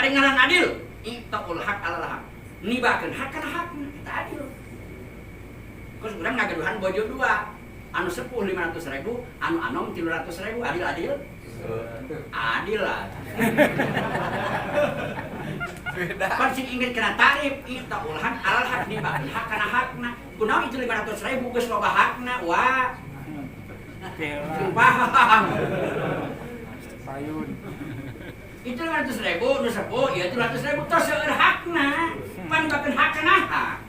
Ari ngaran adil, i'taul haq alal haq. Nibakeun hak kana hakna, eta adil. Terus urang ngagaduhan bojo dua. Anu sepuh 500 ribu, anu anom 300 ribu, adil adil? Adil lah. Beda. Pan sing inget kena tarif, i'taul haq alal haq, nibakeun hak kana hakna. Kunaon itu 500 ribu geus loba hakna, wah. Sing paham. Payun. Itu 500 ribu, nu sepuh, ya 300 ribu, tos seueur hakna. Pan nibakeun hak kana hak.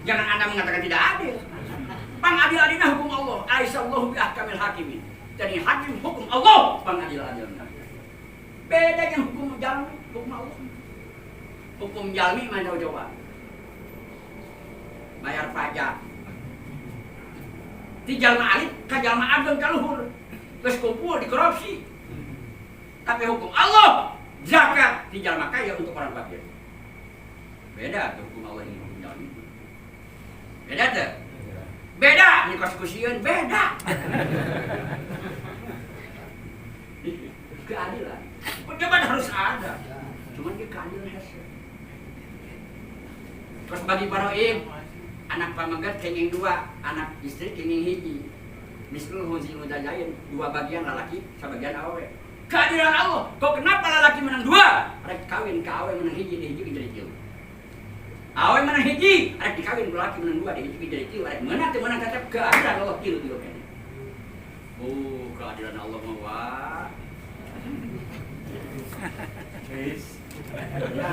Jangan Anda mengatakan tidak adil. Pang adil-adilna hukum Allah. Alaisallahu bi ahkamil hakimin. Jadi hakim hukum Allah pang adil-adilna. Beda yang hukum jalmi, hukum Allah. Hukum jalmi mana coba? Bayar pajak. Di jalma alit ka jalma ageng ka luhur. Geus kumpul dikorupsi. Tapi hukum Allah zakat di jalma kaya untuk orang fakir. Beda tuh hukum Allah ini hukum jalmi. Beda tuh. Beda, ini konsekusiun beda. Keadilan. Pejabat harus ada. Cuman dia keadilan hese. Terus bagi para anak pameget kenging dua, anak istri kenging hiji. Mislul huzil untsayain, dua bagian lalaki, sebagian awewe. Keadilan Allah. Kok kenapa lalaki menang dua? Rek kawin ka awewe menang hiji, di hiji jadi tilu. Awewe menang hiji, rek dikawin ku laki menang dua, di hiji jadi tilu. Rek menang teu menang tetep keadilan Allah tilu tilu kene. Oh, keadilan Allah mah wah. Guys. Ya.